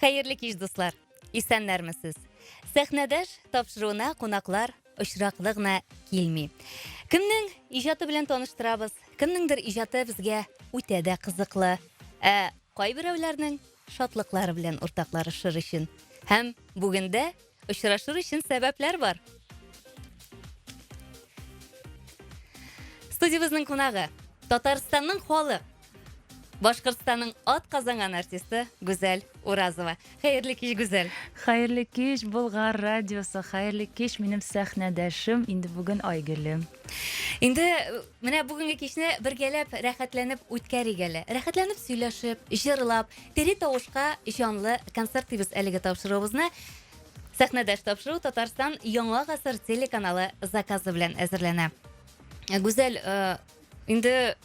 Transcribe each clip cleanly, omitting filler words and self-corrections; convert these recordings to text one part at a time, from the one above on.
Хәерле кич, дуслар! Исәннәрмесез? Сәхнәдәш тапшыруына кунаклар очраклы гына килми. Кемнең иҗаты белән таныштырабыз, кемнеңдер иҗаты безгә үтә дә кызыклы. Ә кайберәүләрнең шатлыклары белән уртакларышыр өчен. Һәм бүген дә очрашыр өчен сәбәпләр бар. Студиябезнең кунагы Татарстанның халык Башкортстанның ат казанган артисты Гүзәл Уразова. Хәерле кич, Гүзәл. Хәерле кич, Болгар радиосы. Хәерле кич, минем сәхнәдәшем, инде бүген Айгөлем. Инде э, менә бүгенге кичне бергәләп рәхәтләнеп үткәрик әле. Рәхәтләнеп сөйләшеп, җырлап, тере тавышка җанлы концерт дибез әлеге тапшыруыбызны. Сәхнәдәш тапшыру Татарстан Яңа гасыр телеканалы заказы белән әзерләнә. Гүзәл, э, Инде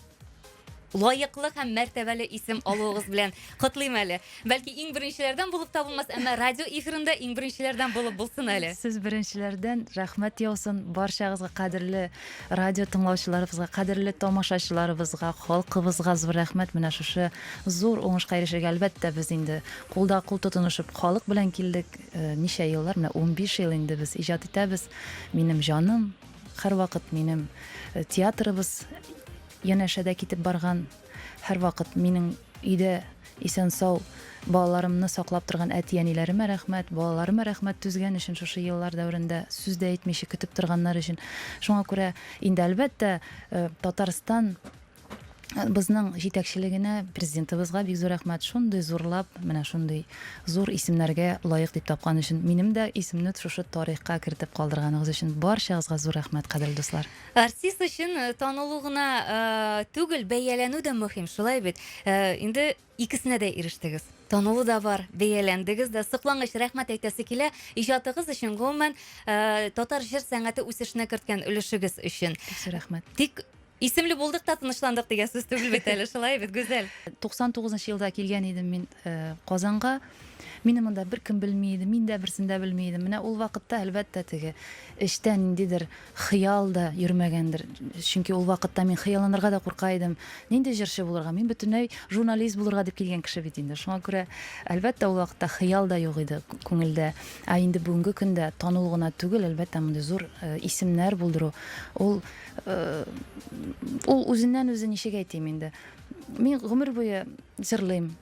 лаеклы һәм мәртәбәле исем алуыгыз белән котлыйм әле. Бәлки иң беренчеләрдән булып та булмас, әмма радио эфирында иң беренчеләрдән булып булсын әле. Сез беренчеләрдән, рәхмәт яусын барчагызга, кадерле радио тыңлаучыларыбызга, кадерле тамашачыларыбызга, халкыбызга зур рәхмәт. Менә шушы зур уңышка ирешергә, әлбәттә, без инде кулда кул тотынышып халык белән килдек. Э, ничә еллар, менә 15 ел инде без иҗат итәбез. Минем җаным, Һәрвакыт минем э, театрыбыз янәшәдә китеп барган, һәрвакыт минем өйдә исән-сау балаларымны саклап торган әти-әниләремә рәхмәт, балаларыма рәхмәт түзгән өчен шушы еллар дәверендә сүз дә әйтмичә көтеп торганнар өчен. Шуңа күрә инде әлбәттә э, Татарстан Безнең җитәкчелегенә, президентыбызга бик зур рәхмәт. Шундый зурлап, менә шундый зур исемнәргә лаек дип тапкан өчен, минем дә исемне шушы тарихка кертеп калдырганыгыз өчен барчагызга зур рәхмәт, кадерле дуслар. Артист өчен э, танылу гына э, түгел, бәяләнү дә мөһим, шулай бит. Э, инде икесенә дә ирештегез. Танылу да бар, бәяләндегез дә. Соклангыч рәхмәт әйтәсе килә. Иҗатыгыз өчен, гомумән, э, татар җыр сәнгате үсешенә керткән өлешегез өчен. Бик зур рәхмәт. Тик Исемле булдык та тынычландык дигән сүз түгел бит әле, шулай бит, Гүзәл? 99 нчы елда килгән идем мин э, Казанга. Мине монда беркем белми иде, мин дә берсен дә белми идем. Менә ул вакытта, әлбәттә, теге эчтә ниндидер хыял да йөрмәгәндер. Чөнки ул вакытта мин хыялланырга да курка идем. Нинди җырчы булырга? Мин бөтенләй журналист булырга дип килгән кеше бит инде. Шуңа күрә, әлбәттә, ул вакытта хыял да юк иде күңелдә. Ә инде бүгенге көндә танылу гына түгел, әлбәттә, мондый зур э, исемнәр булдыру, ул Ул үзеннән үзе ничек әйтим инде. Мин гомер буе җырлыйм.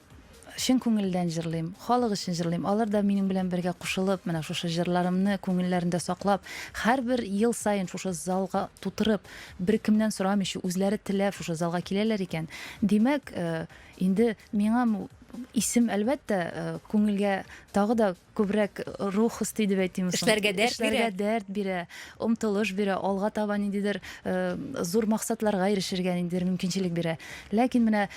Чын күңелдән җырлыйм, халык өчен җырлыйм. Алар да минем белән бергә кушылып, менә шушы җырларымны күңелләрендә саклап, һәрбер ел саен шушы залга тутырып, беркемнән сорамыйча, үзләре теләп шушы залга киләләр икән. Димәк, инде миңа исем, әлбәттә, күңелгә тагы да күбрәк рух өсти дип әйтим соң. Эшләргә дәрт бирә. Эшләргә дәрт бирә, омтылыш бирә, алга таба ниндидер э, зур максатларга ирешергә ниндидер мөмкинчелек бирә. Ләкин менә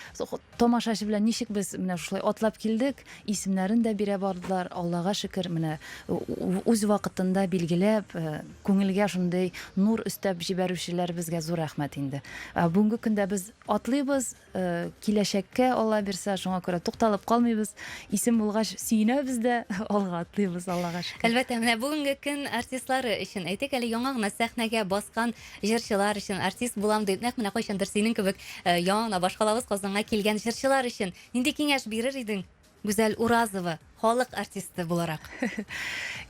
тамашачы белән ничек без менә шулай атлап килдек, исемнәрен дә бирә бардылар, Аллага шөкер, менә үз вакытында билгеләп, э, күңелгә шундый нур өстәп җибәрүчеләр безгә зур рәхмәт инде. Ә бүгенге көндә без атлыйбыз, Э, киләчәккә Алла бирсә, шуңа күрә тукталып калмыйбыз. Исем булгач, сөенәбез дә, алга атлыйбыз, Аллага шөкер. Әлбәттә, менә бүгенге көн артистлары өчен, әйтик әле, яңа гына сәхнәгә баскан җырчылар өчен, артист булам дип, нәкъ менә кайчандыр синең кебек э, яңа гына башкалабыз Казанга килгән җырчылар өчен нинди киңәш бирер идең? Гүзәл Уразова, халык артисты буларак.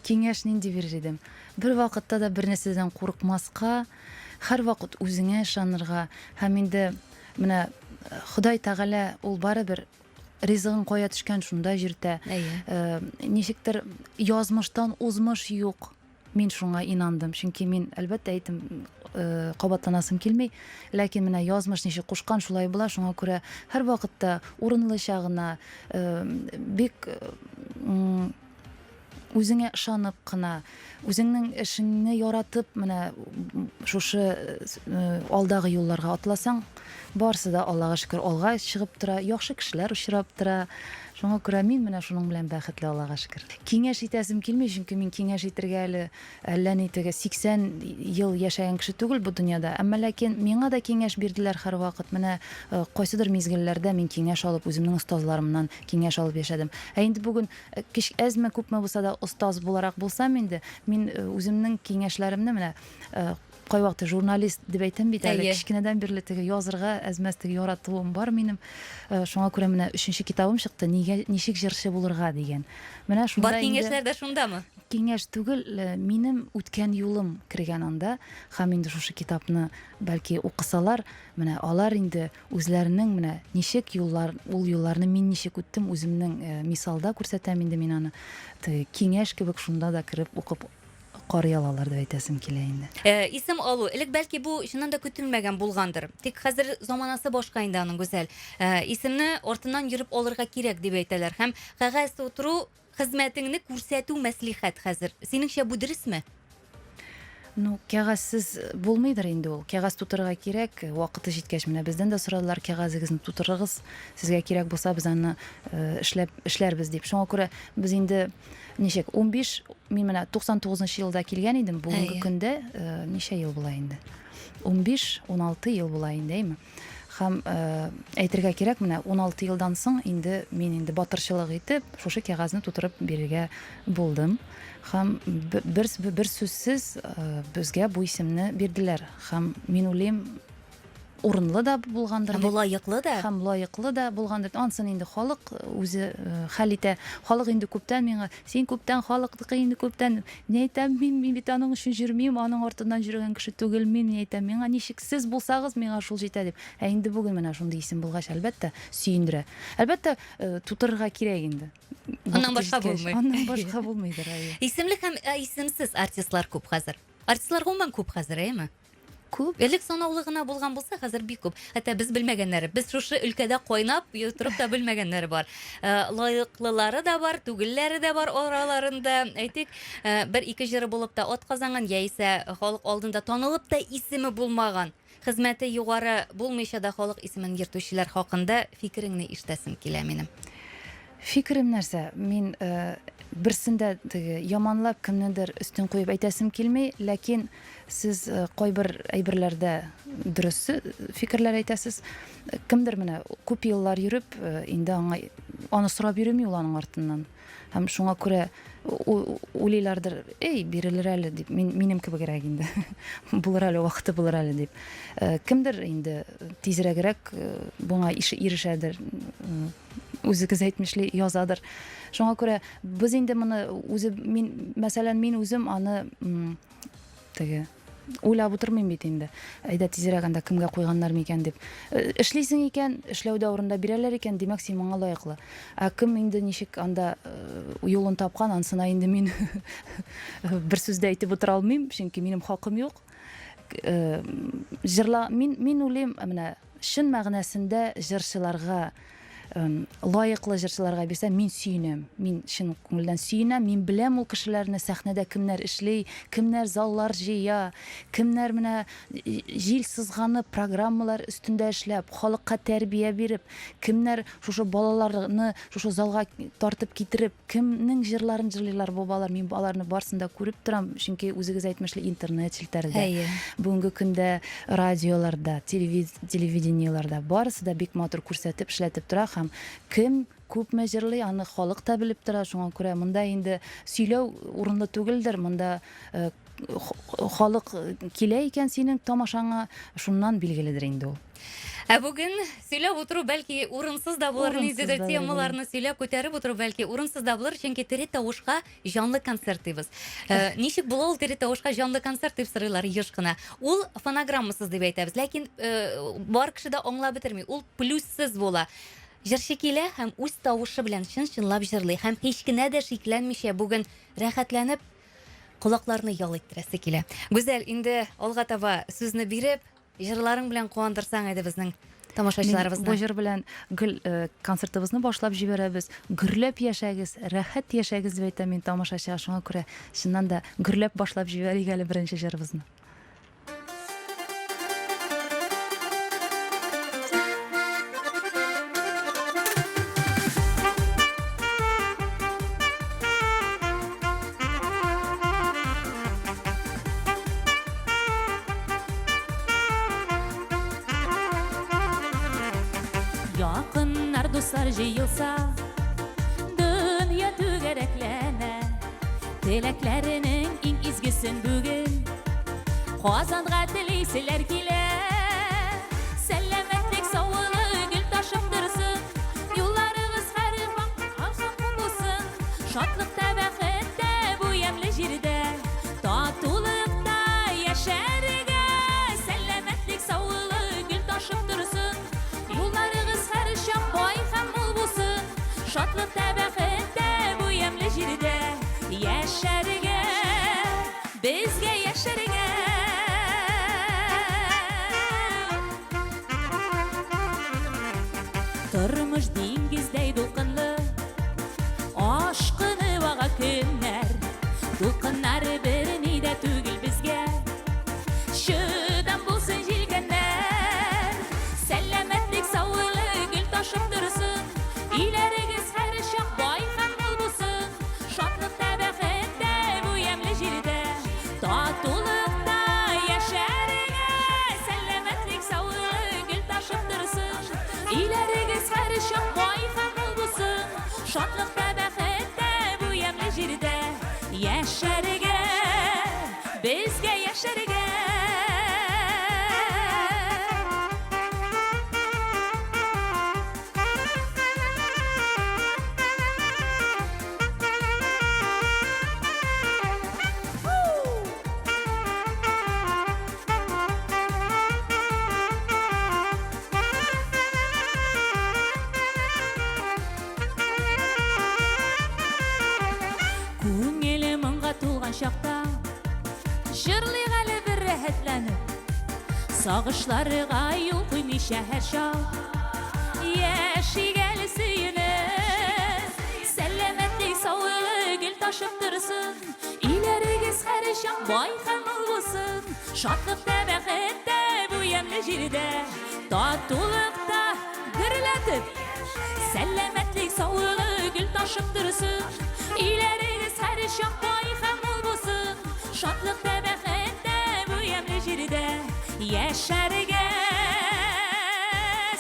Киңәш нинди бирер идем? Бер вакытта да бер нәрсәдән курыкмаска, һәрвакыт үзеңә ышанырга һәм инде менә э, Ходай Тәгалә ул барыбер ризыгың кая төшкән шунда җиртә. Әйе. Э, ничектер язмыштан узмыш юк. Мин шуңа инандым, чөнки мин, әлбәттә, әйтем, э, кабатланасым килми, ләкин менә язмыш ничек кушкан, шулай була, шуңа күрә һәрвакытта урынлыча гына, э, бик үзеңә ышанып кына, үзеңнең эшеңне яратып, менә шушы э, алдагы юлларга атласаң, барысы да, Аллага шөкер, алга чыгып тора, яхшы кешеләр очрап тора. Шуңа күрә мин менә шуның белән бәхетле, Аллага шөкер. Киңәш итәсем килми, чөнки мин киңәш итергә әле әллә ни теге 80 ел яшәгән кеше түгел бу дөньяда. Әмма ләкин миңа да киңәш бирделәр һәрвакыт. Менә э, кайсыдыр мизгелләрдә мин киңәш алып, үземнең остазларымнан киңәш алып яшәдем. Ә инде бүген э, кеч әзме күпме булса да остаз буларак булсам инде, мин э, үземнең киңәшләремне менә Кайвакыт журналист дип әйтәм бит әле, кечкенәдән бирле теге язырга әз-мәз теге яратуым бар минем. Э, шуңа күрә менә өченче китабым чыкты, нигә ничек җырчы булырга дигән. Менә шунда Бар киңәшләр дә шундамы? Киңәш түгел, э, минем үткән юлым кергән анда. Һәм инде шушы китапны бәлки укысалар, менә алар инде үзләренең менә ничек юллар, ул юлларны мин ничек үттем, үземнең э, мисалда күрсәтәм инде мин аны. Теге киңәш кебек шунда да кереп укып карый алалар дип әйтәсем килә инде. Э, исем алу. Элек бәлки бу чыннан да көтелмәгән булгандыр. Тик хәзер заманасы башка инде аның, Гүзәл. Э, исемне артыннан йөреп алырга кирәк дип әйтәләр. Һәм кәгазь тутыру хезмәтеңне күрсәтү мәслихәт хәзер. Синеңчә бу дөресме? Ну, кәгазьсез булмыйдыр инде ул. Кәгазь тутырырга кирәк, вакыты җиткәч, менә бездән дә сорадылар, кәгазегезне тутырыгыз, сезгә кирәк булса, без аны э, эшләп эшләрбез дип. Шуңа күрә без инде ничек 15 мин менә 99 нчы елда килгән идем бүгенге көндә э, ничә ел була инде 15 16 ел була инде әйме һәм э, әйтергә кирәк менә 16 елдан соң инде мин инде батырчылык итеп шушы кәгазьне тутырып бирергә булдым һәм бер бер сүзсез э, безгә бу исемне бирделәр һәм мин уйлыйм урынлы да булгандыр. Һәм лаеклы да. Һәм лаеклы да булгандыр. Ансын инде халык үзе э, хәл итә. Халык инде күптән миңа, син күптән халыкныкы инде күптән. Ни әйтәм, мин, мин бит аның өчен йөрмим, аның артыннан йөргән кеше түгел мин, ни әйтәм, миңа ничек сез булсагыз, миңа шул җитә дип. Ә инде бүген менә шундый исем булгач, әлбәттә, сөендерә. Әлбәттә, э, тутырырга кирәк инде. Аннан башка булмый. Аннан башка булмыйдыр, әйе. Исемле һәм э, исемсез артистлар күп хәзер. Артистлар гомумән күп хәзер, әйеме? Күп. Элек санаулы гына булган булса, хәзер бик күп. Хәтта без белмәгәннәре, без шушы өлкәдә кайнап торып та белмәгәннәре бар. Э, лаеклылары да бар, түгелләре дә бар араларында. Әйтик, э, бер-ике җыры булып та ат казанган, яисә халык алдында танылып та исеме булмаган, хезмәте югары булмыйча да халык исемен йөртүчеләр хакында фикереңне ишетәсем килә минем. Фикерем нәрсә? Мин э, берсен дә теге яманлап кемнедер өстен куеп әйтәсем килми, ләкин Сез кайбер әйберләрдә дөрес фикерләр әйтәсез. Кемдер менә күп еллар йөреп, инде аңа аны сорап йөреми ул аның артыннан. Һәм шуңа күрә уйлыйлардыр, эй, бирелер әле дип, мин минем кебегрәк инде. Булыр әле, вакыты булыр әле дип. Кемдер инде тизрәгрәк буңа ирешәдер, үзегез әйтмешли, язадыр. Шуңа күрә без инде моны үзе мин, мәсәлән, мин үзем аны теге уйлап утырмыйм бит инде. Әйдә тизрәк анда кемгә куйганнар микән дип. Э, эшлисең икән, эшләү дәверендә бирәләр икән, димәк син моңа лаеклы. Ә кем инде ничек анда э, юлын тапкан, ансына инде мин бер сүз дә әйтеп утыра алмыйм, чөнки минем хакым юк. Э, җырла мин мин уйлыйм, менә чын мәгънәсендә җырчыларга лаеклы җырчыларга бирсә, мин сөенәм. Мин чын күңелдән сөенәм. Мин беләм ул кешеләрне, сәхнәдә кемнәр эшли, кемнәр заллар җыя, кемнәр менә җил сызганып программалар өстендә эшләп, халыкка тәрбия биреп, кемнәр шушы балаларны шушы залга тартып китереп, Кемнең җырларын җырлыйлар бу балалар? Мин аларны барысын да күреп торам, чөнки үзегез әйтмешли интернет челтәрдә. Әйе. Бүгенге көндә радиоларда, телевидениеларда барысы да бик матур күрсәтеп, эшләтеп тора һәм кем күпме җырлый, аны халык та белеп тора. Шуңа күрә монда инде сөйләү урынлы түгелдер. Монда э, халык килә икән синең тамашаңа, шуннан билгеледер инде ул. Ә бүген сөйләп утыру бәлки урынсыз да булыр, ниндидер темаларны сөйләп күтәреп утыру бәлки урынсыз да булыр, чөнки тере тавышка җанлы концерт дибез. Э, ничек була ул тере тавышка җанлы концерт дип сорыйлар еш кына. Ул фонограммасыз дип әйтәбез, ләкин э, бар кеше дә аңлап бетерми. Ул плюссыз була. Җырчы килә һәм үз тавышы белән чын-чынлап җырлый һәм һич кенә дә шикләнмичә бүген рәхәтләнеп колакларны ял иттерәсе килә. Гүзәл, инде алга таба сүзне биреп, Җырларың белән куандырсаң иде безнең тамашачыларыбызны. Бу җыр белән гел э, концертыбызны башлап җибәрәбез. Гөрләп яшәгез, рәхәт яшәгез дип әйтәм мин тамашачыга. Шуңа күрә чыннан да гөрләп башлап җибәрик әле беренче җырыбызны. Якыннар, дуслар җыелса, дөнья түгәрәкләнә. Теләкләренең иң изгесен бүген. Казанга телиселәр килә. Сәламәтлек, саулык гел ташып торсын. Юлларыгыз һәрвакыт булсын. Шатлыкта, бәхеттә бу ямьле җирдә. Татулыкта яшәргә. Сәламәтлек, саулык гел ташып торсын. Юлларыгыз һәрчак бай һәм мул булсын. Шатлыкта, бәхеттә бу ямьле җирдә яшәргә. Безгә яшәргә. Тормыш диңгездәй дулкынлы, Ашкынып ага көннәр. Дулкыннары берни дә түгел безгә. Чыдам булсын җилкәннәр. Сәламәтлек, саулык гел ташып торсын. Өйләрегез һәрчак бай һәм мул булсын. Шатлыкта, бәхеттә бу ямьле җирдә. Татулыкта яшәргә. Сәламәтлек, саулык гел ташып торсын. Өйләрегез һәрчак бай һәм мул булсын. Шатлыкта, бәхеттә бу ямьле җирдә яшәргә. Безгә яшәргә. Күңеле моңга тулган чакта Җырлыйк әле бер рәхәтләнеп Сагышларга юл куймыйча һәрчак Яшик әле сөенеп Сәламәтлек, саулык гел ташып торсын Өйләрегез һәрчак бай һәм мул булсын Шатлыкта, бәхеттә бу ямьле җирдә Татулыкта гөрләтеп Сәламәтлек, саулык гел ташып торсын Өйләрегез һәрчак бай һәм мул булсын Шатлыкта, бәхеттә бу ямьле җирдә яшәргә.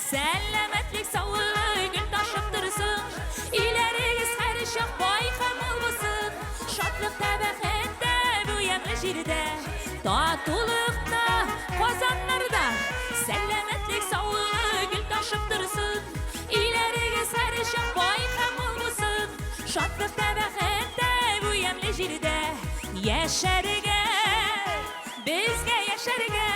Сәламәтлек, саулык гел ташып торсын. Өйләрегез һәрчак бай һәм мул булсын. Шатлыкта, бәхеттә бу ямьле җирдә. Татулыкта, Казаннарда сәламәтлек, саулык гел ташып торсын. Өйләрегез һәрчак бай һәм мул булсын. Шатлыкта, бәхеттә бу ямьле җирдә яшәргә. Безгә яшәргә.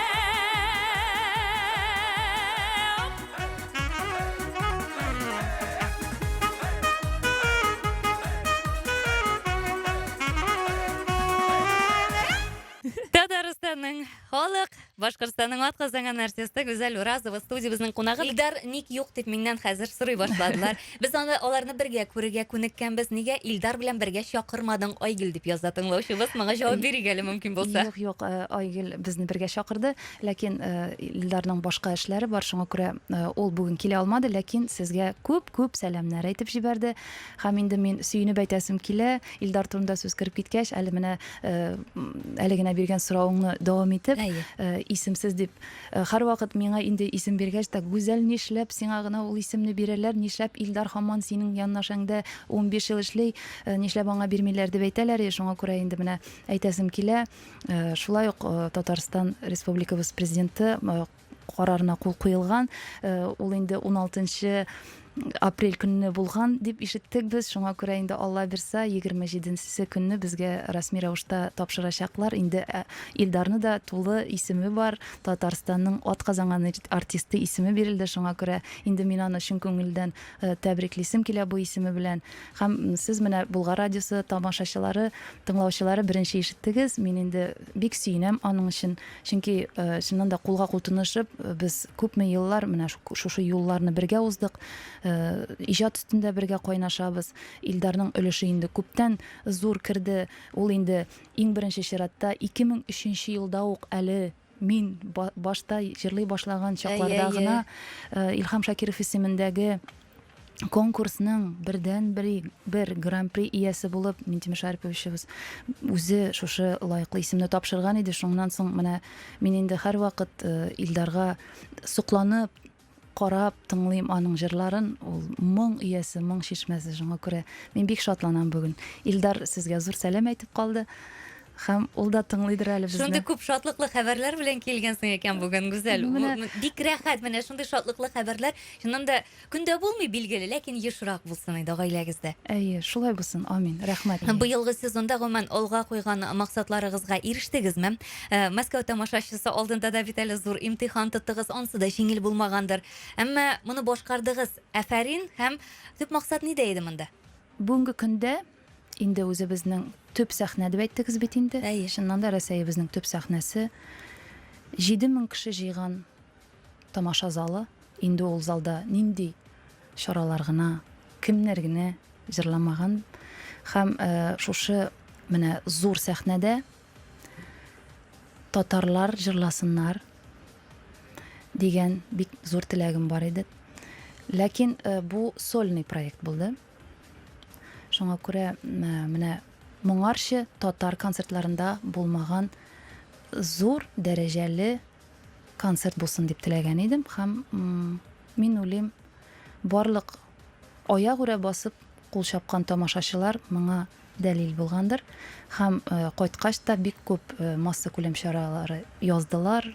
Татарстанның халык, Башкортстанның атказанган артисты Гүзәл Уразова студиябезнең кунагы. Илдар ник юк дип миннән хәзер сорый башладылар. Без аны аларны бергә күрергә күнеккәнбез. Нигә Илдар белән бергә чакырмадың, Айгөл дип яза тыңлаучыбыз. Моңа җавап бирик әле мөмкин булса. Юк, юк, э, Айгөл безне бергә чакырды, ләкин э, Илдарның башка эшләре бар, шуңа күрә э, ул бүген килә алмады, ләкин сезгә күп-күп сәламнәр әйтеп җибәрде. Һәм инде мин сөенеп әйтәсем килә, Илдар турында сүз кереп киткәч, әле менә әле генә биргән соравыңны дәвам итеп, исемсез дип Э, һәрвакыт миңа инде исем биргәч тә, Гүзәл, нишләп сиңа гына ул исемне бирәләр, нишләп Илдар һаман синең яннашәңдә 15 ел эшли, э, нишләп аңа бирмиләр дип әйтәләр. Шуңа күрә инде менә әйтәсем килә. Э, шулай ук Татарстан Республикабыз президенты карарына кул куелган. Ул инде 16 апрель көнне булган дип ишеттек без. Шуңа күрә инде Алла бирса, 27 көнне безгә рәсми рәвештә тапшырачаклар. Инде ә, Илдарны да тулы исеме бар, Татарстанның атказанган артисты исеме бирелде. Шуңа күрә инде мин аны чын күңелдән э, тәбриклисем килә бу исеме белән. Һәм сез менә Болгар радиосы тамашачылары, тыңлаучылары беренче ишеттегез. Мин инде бик сөенәм аның өчен. Чөнки э, чыннан да кулга кул тотынышып э, без күпме еллар менә шушы юлларны бергә уздык, э, иҗат өстендә бергә кайнашабыз. Илдарның өлеше инде күптән зур керде. Ул инде иң беренче чиратта 2003 елда ук әле мин башта җырлый башлаган чакларда гына Илһам Шакиров исемендәге конкурсның бердән-бер бер гран-при иясе булып Минтимер Шәриповичыбыз үзе шушы лаеклы исемне тапшырган иде. Шуннан соң менә мин инде һәрвакыт э, Илдарга сокланып, карап тыңлыйм аның җырларын. Ул моң иясе, моң чишмәсе. Шуңа күрә мин бик шатланам бүген. Илдар сезгә зур сәлам әйтеп калды. Һәм ул да тыңлыйдыр әле безне. Шундый күп шатлыклы хәбәрләр белән килгәнсең икән бүген, Гүзәл. Менә... Бик рәхәт, менә шундый шатлыклы хәбәрләр. Чыннан да көндә булмый билгеле, ләкин ешрак булсын иде гаиләгездә. Әйе, шулай булсын. Амин. Рәхмәт. Быелгы сезонда гомумән алга куйган максатларыгызга ирештегезме? Э, Мәскәү тамашачысы алдында да бит әле зур имтихан тоттыгыз, ансы да җиңел булмагандыр. Әмма моны башкардыгыз. Афәрин һәм төп максат нидә иде монда? Бүгенге көндә инде үзебезнең төп сәхнә дип әйттегез бит инде. Әйе. Чыннан да Рәсәебезнең төп сәхнәсе. 7000 кеше җыйган тамаша залы. Инде ул залда нинди чаралар гына, кемнәр генә җырламаган. Һәм э, шушы менә зур сәхнәдә татарлар җырласыннар дигән бик зур теләгем бар иде. Ләкин э, бу сольный проект булды. Шуңа күрә менә моңарчы татар концертларында булмаган зур дәрәҗәле концерт булсын дип теләгән идем һәм мин уйлыйм, барлык аягүрә басып кул чапкан тамашачылар моңа дәлил булгандыр. Һәм кайткач та бик күп массакүләм чаралары яздылар,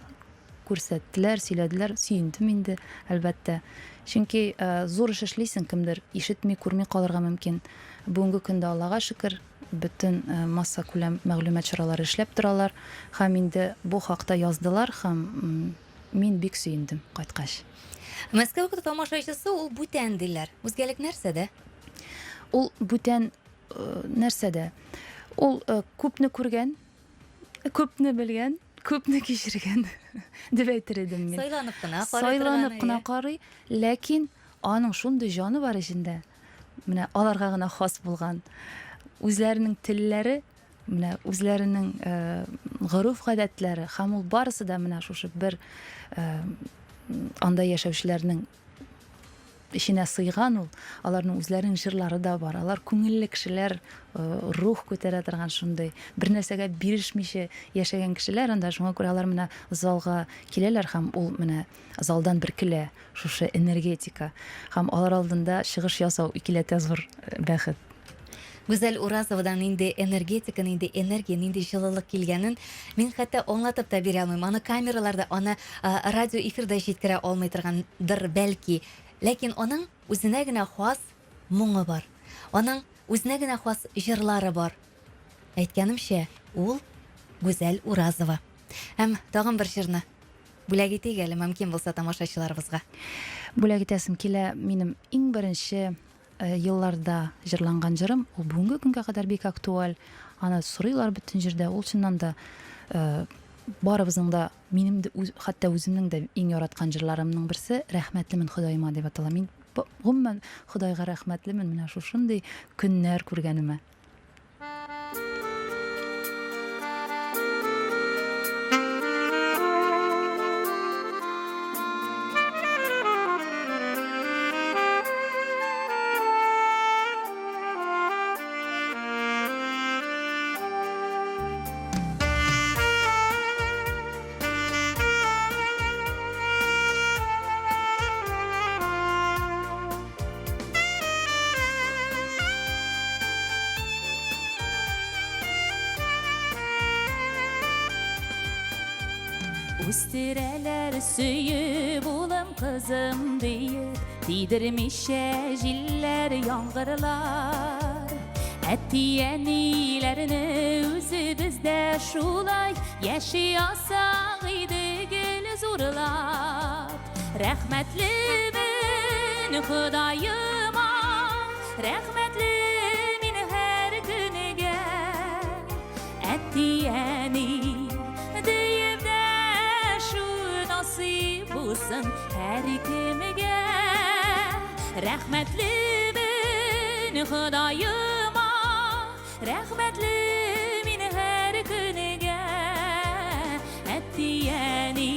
күрсәттеләр, сөйләделәр, сөендем инде, әлбәттә. Чөнки э, зур эш эшлисең, кемдер ишетми, күрми калырга мөмкин. Бүгенге көндә Аллага шөкер, бөтен э, массакүләм мәгълүмат чаралары эшләп торалар һәм инде бу хакта яздылар һәм мин бик сөендем кайткач. Мәскәү тамашачысы ул бүтән диләр. Үзгәлек нәрсәдә? Ул бүтән э, нәрсәдә? Ул күпне күргән, Күпне белгән, күпне кичергән дип әйтер идем мин. Сайланып кына карый. Сайланып кына карый, ләкин аның шундый җаны бар эчендә. Менә аларга гына хас булган. Үзләренең телләре, менә үзләренең э, гореф-гадәтләре һәм ул барысы да менә шушы бер э, анда яшәүчеләрнең эченә сыйган ул. Аларның үзләренең җырлары да бар. Алар күңелле кешеләр, э, рух күтәрә торган шундый, бер нәрсәгә бирешмичә яшәгән кешеләр анда. Шуңа күрә алар менә залга киләләр һәм ул менә залдан бөркелә шушы энергетика. Һәм алар алдында чыгыш ясау икеләтә зур э, бәхет. Гүзәл Уразовадан нинди энергетика, нинди энергия, нинди җылылык килгәнен мин хәтта аңлатып та бирә алмыйм. Аны камераларда, аны радио эфирда җиткерә алмый торгандыр бәлки. Ләкин аның үзенә генә хас моңы бар. Аның үзенә генә хас җырлары бар. Әйткәнемчә, ул Гүзәл Уразова. Һәм тагын бер җырны бүләк итик әле, мөмкин булса, тамашачыларыбызга. Бүләк итәсем килә минем иң беренче Э, елларда җырланган җырым, ул бүгенге көнгә кадәр бик актуаль. Аны сорыйлар бөтен җирдә. Ул чыннан да э, барыбызның да, минем дә, үз, хәтта үземнең дә иң яраткан җырларымның берсе Рәхмәтлемен Ходаема дип атала. Мин гомумән Ходайга рәхмәтлемен менә шушындый көннәр күргәнемә. Үстерәләр сөеп улым кызым диеп, тидермичә җилләр, яңгырлар. Әти-әниләрне үзебез дә шулай яши алсак иде гел зурлап. Рәхмәтлемен Ходаема, рәхмәтле мин һәр көнгә. Әти-әни диеп дәшү насыйп булсын һәркемгә. Рәхмәтлемен Ходаема, Рәхмәтле мин һәр көнгә, әти-әни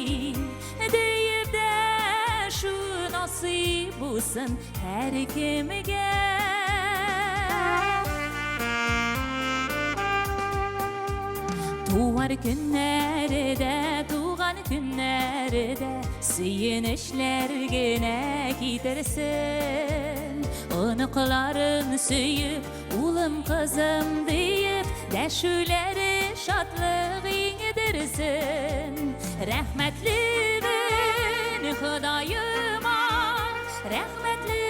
диеп дәшү насыйп булсын һәркемгә. Туар көннәре дә, туган көннәре дә сөенечләр генә китерсен. Оныкларын сөеп, Улым, кызым диеп, дәшүләре шатлык иңдерсен. Рәхмәтлемен Ходаема, рәхмәтле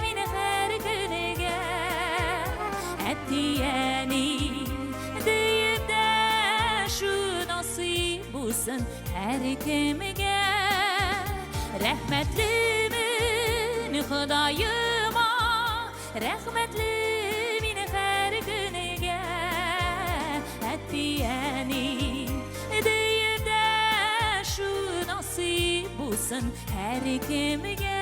мин һәр көнгә. Әти-әни диеп дәшү насыйп булсын һәркемгә. Рәхмәтлемен Ходаема, рәхмәтле мин һәр көнгә. Әти-әни диеп дәшү насыйп булсын һәркемгә.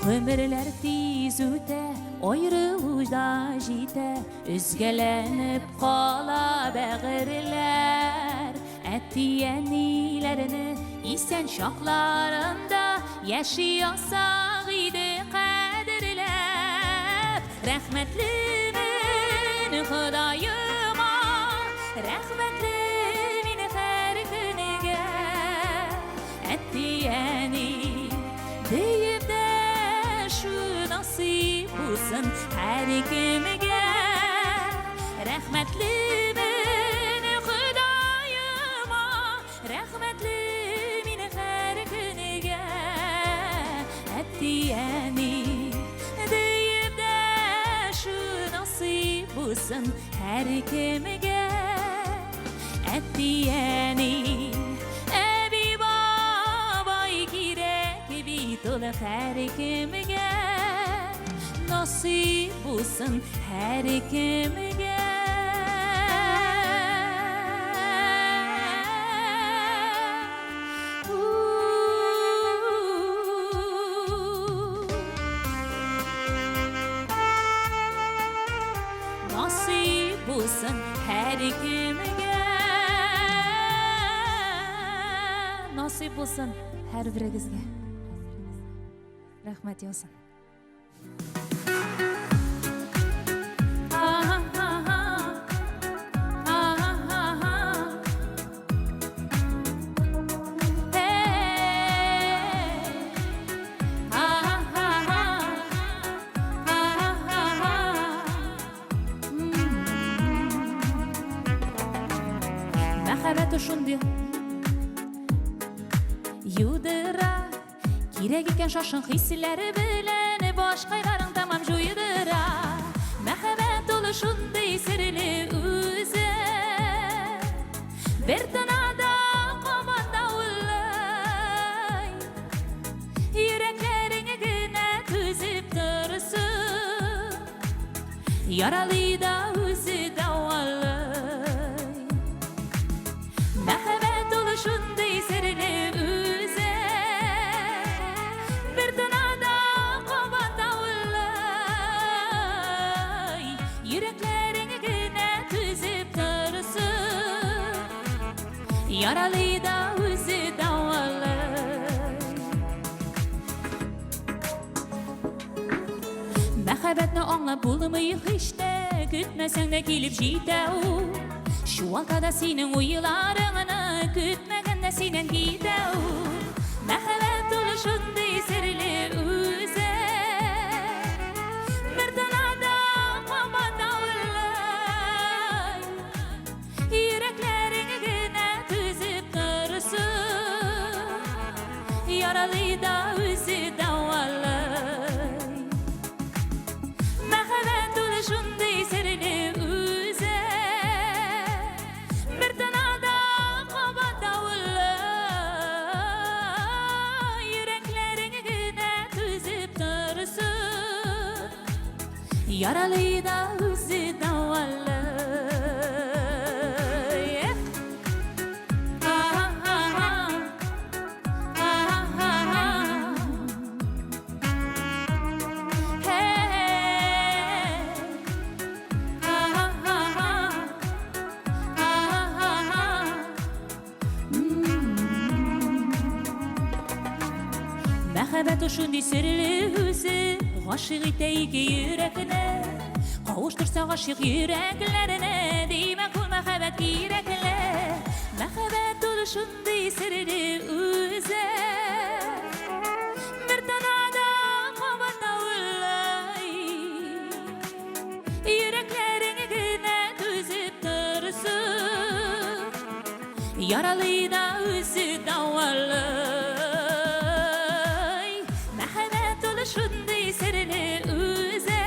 Гомерләр тиз үтә, аерылу да җитә, өзгәләнеп кала бәгырьләр. Әти-әниләрне исән чакларында яши алсак иде кадерләп. Рәхмәтлемен Ходаема, рәхмәтле мин һәр көнгә. Әти-әни диеп дәшү насыйп булсын һәркемгә. Рәхмәтлемен Ходаема, рәхмәтле мин һәр көнгә. Әти-әни диеп дәшү насыйп булсын һәркемгә. Әти-әни, әби-бабай кирәк бит ул һәркемгә. Насыйп булсын һәркемгә. Насыйп булсын һәркемгә. Насыйп булсын һәрберегезгә. Рәхмәт яусын. Мәхәббәт шундый юдыра, кирәк икән шашын хисләре белән башкайларың тәмам җуйдыра. Мәхәббәт ул шундый серле үзе, бер тынада кабат давыллый. Йөрәкләрең генә түзеп торсын, яралый да үзе дәвалый. Мәхәббәт ул шундый серле үзе, бер тынада кабат давыллый. Йөрәкләрең генә түзеп торсын, яралый да үзе дәвалый. Мәхәббәтне аңлап булмый һич тә, көтмәсәң дә килеп җитә ул. Чуалта да синең уйларыңны, көтмәгәндә синнән китә ул. Мәхәббәт ул шундый серле үзе, бер тынада кабат давыллый. Йөрәкләрең генә түзеп торсын, яралый да үзе дәвалый. Мәхәббәт ул шундый серле үзе, бер тынада кабат давыллый. Йөрәкләрең генә түзеп торсын, яралый да үзе дәвалый. Ах. А-а-а. Hey. А-а-а. А-а-а. Мәхәббәт шундый серле үзе, гашыйк итә ике йөрәкне. Кавыштырса гашыйк йөрәкләрне, димәк ул мәхәббәт кирәкле. Мәхәббәт ул шундый серле үзе. Бер танада кабат уйлый. Йөрәкләрең генә түзеп торсын. Яралый да үзе дәвалый. Мәхәббәт ул шундый серле үзе.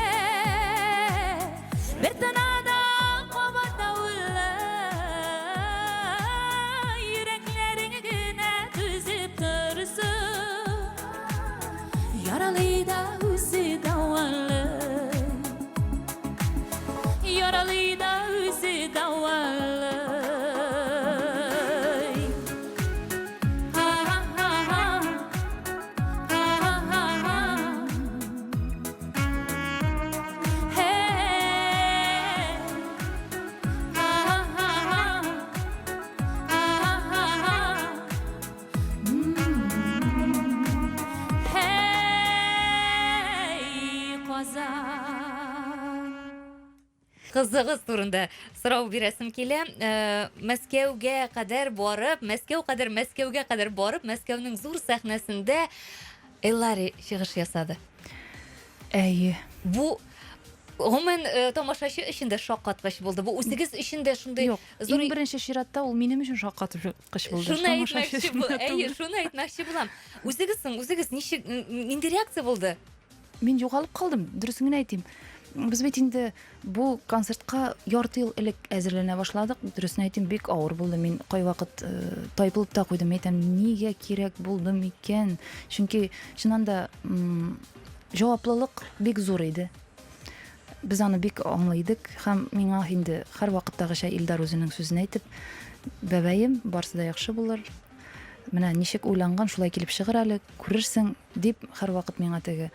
Бер танада кабат уйлый. Йөрәкләрең генә түзеп торсын. Яралый да үзе дәвалый. Яралый да үзе дәвалый. Ха-ха-ха. Ха-ха-ха. Hey. Ха-ха-ха. Ха-ха-ха. Hey, Казан. Кызыгыз турында сорау бирәсем килә. Э, Мәскәүгә кадәр барып, Мәскәү кадәр Мәскәүгә кадәр барып, Мәскәүнең зур сәхнәсендә Эллари чыгыш ясады. Әйе. Бу гомумән э, тамашачы өчен дә шаккаткыч булды. Бу үзегез өчен дә шундый Юк, зур иң беренче чиратта ул минем өчен шаккаткыч булды. Шуны Тамашачы әйтмәкче өчен бу, дә әйе, түгел. шуны әйтмәкче булам. Үзегез соң, үзегез ничек нинди реакция булды? Мин югалып калдым, дөресен генә әйтим. Без бит инде бу концертка ярты ел элек әзерләнә башладык. Дөресен әйтим, бик авыр булды. Мин кайвакыт э, тайпылып та куйдым. Әйтәм, нигә кирәк булды микән? Чөнки чыннан да җаваплылык бик зур иде. Без аны бик аңлый идек һәм миңа инде һәрвакыттагыча Илдар үзенең сүзен әйтеп, бәбәем, барсы да яхшы булыр. Менә ничек уйланган, шулай килеп чыгыр әле, күрерсең, дип һәрвакыт миңа теге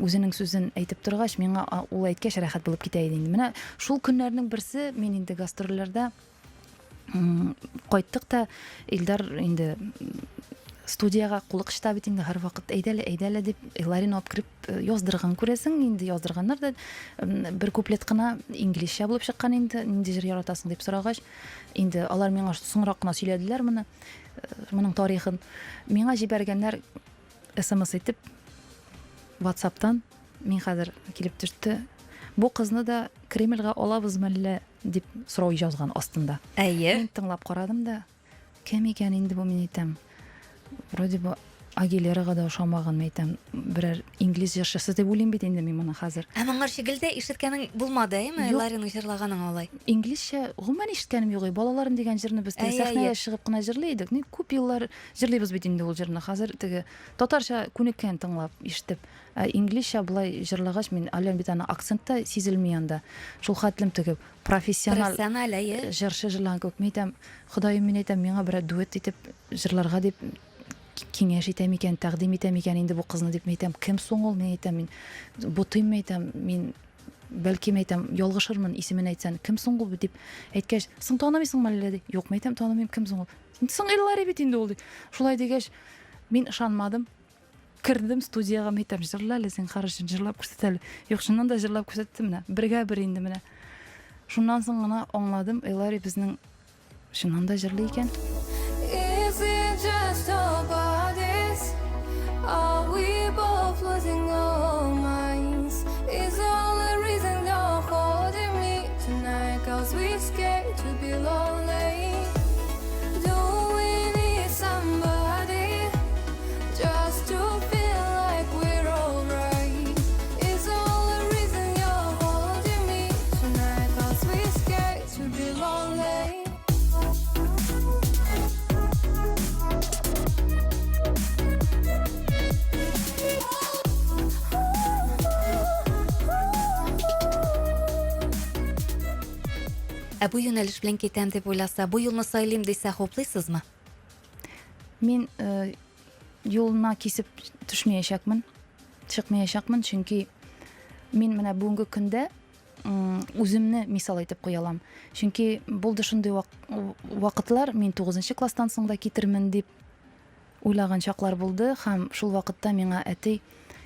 үзенең сүзен әйтеп торгач, миңа ул әйткәч рәхәт булып китә иде инде. Менә шул көннәрнең берсе мин инде гастрольләрдә кайттык та Илдар инде студиягә кулы кычыта бит инде һәрвакыт әйдәле, әйдәле дип Иларин алып кереп э, яздырган күрәсең, инде яздырганнар да бер куплет кына инглизчә булып чыккан инде, нинди җыр яратасың дип сорагач, инде алар миңа соңрак кына сөйләделәр моны, э, моның тарихын. Миңа җибәргәннәр смс итеп WhatsApp'тан мин хәзер килеп төште. Бу кызны да Кремльгә алабыз мәллә дип сорау язган астында. Әйе. Мин тыңлап карадым да, кем икән инде бу мин әйтәм. Вроде бы Агилерага да ошамаган, мин әйтәм, берәр инглиз җырчысы дип уйлыйм бит инде мин моны хәзер. Ә моңарчы гел дә ишеткәнең булмады, әйеме? Юк. Лариның җырлаганын алай. Инглизчә гомумән ишеткәнем юк. Балаларым дигән җырны без теге Әйе, сәхнәгә әйе. чыгып кына җырлый идек. Ни күп еллар җырлыйбыз бит инде ул җырны. Хәзер теге татарча күнеккән тыңлап, ишетеп. Ә инглизчә болай җырлагач, мин әллә бит аны акцент та сизелми анда. Шул хәтлем теге профессиональ Профессиональ, әйе. җырчы җырлаган кебек. Мин әйтәм, Ходаем, мин әйтәм, миңа берәр дуэт итеп җырларга дип киңәш итә микән, тәкъдим итә микән инде бу кызны дип, мин әйтәм, кем соң ул, мин әйтәм, мин бутыйм, мин әйтәм, мин бәлки мин әйтәм, ялгышырмын, исемен әйтсән, кем соң ул дип әйткәч, соң танымыйсыңмы әллә ди. Юк, мин әйтәм, танымыйм, кем соң ул? Соң Эллари бит инде ул ди. Шулай дигәч, мин ышанмадым. Кердем студиягә, мин әйтәм, җырла әле зинһар өчен, җырлап күрсәт әле. Юк, чыннан да җырлап күрсәтте менә. Бергә бер инде менә. Шуннан соң гына аңладым, Эллари безнең чыннан да җырлый икән. Is it just our bodies? Are we both losing our minds? Is the only reason you're holding me tonight? Cause we're scared to be lonely. Do we need somebody just to feel like we're alright? Is the only reason you're holding me tonight? Cause we're scared to be lonely. Ә бу юнәлеш белән китәм дип уйласа, бу юлны сайлыйм дисә, хуплыйсызмы? Мин э, юлына кисеп төшмәячәкмен, чыкмаячакмын, чөнки мин менә бүгенге көндә үземне мисал итеп куя алам. Чөнки булды шундый вакытлар, мин 9 класстан соң да китермен дип уйлаган чаклар булды һәм шул вакытта миңа әти,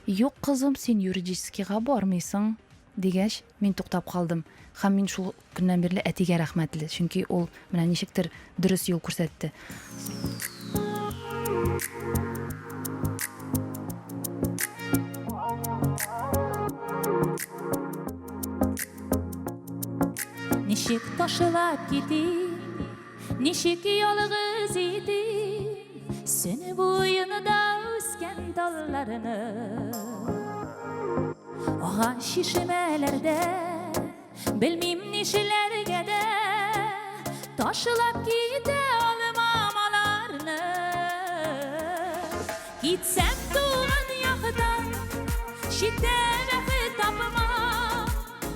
"Юк, кызым, син юридическийга бармыйсың. Дигәч, мин туктап калдым. Һәм мин шул көннән бирле әтигә рәхмәтле, чөнки ул менә ничектер дөрес юл күрсәтте. Ничек ташлап китим, ничек ялгыз итим, Сөн буенда үскән талларны. Агач чишмәләрдә, белмим нишләргә дә, Ташлап китә алмам аларны. Китсәм туган яктан, читтә бәхет тапмам,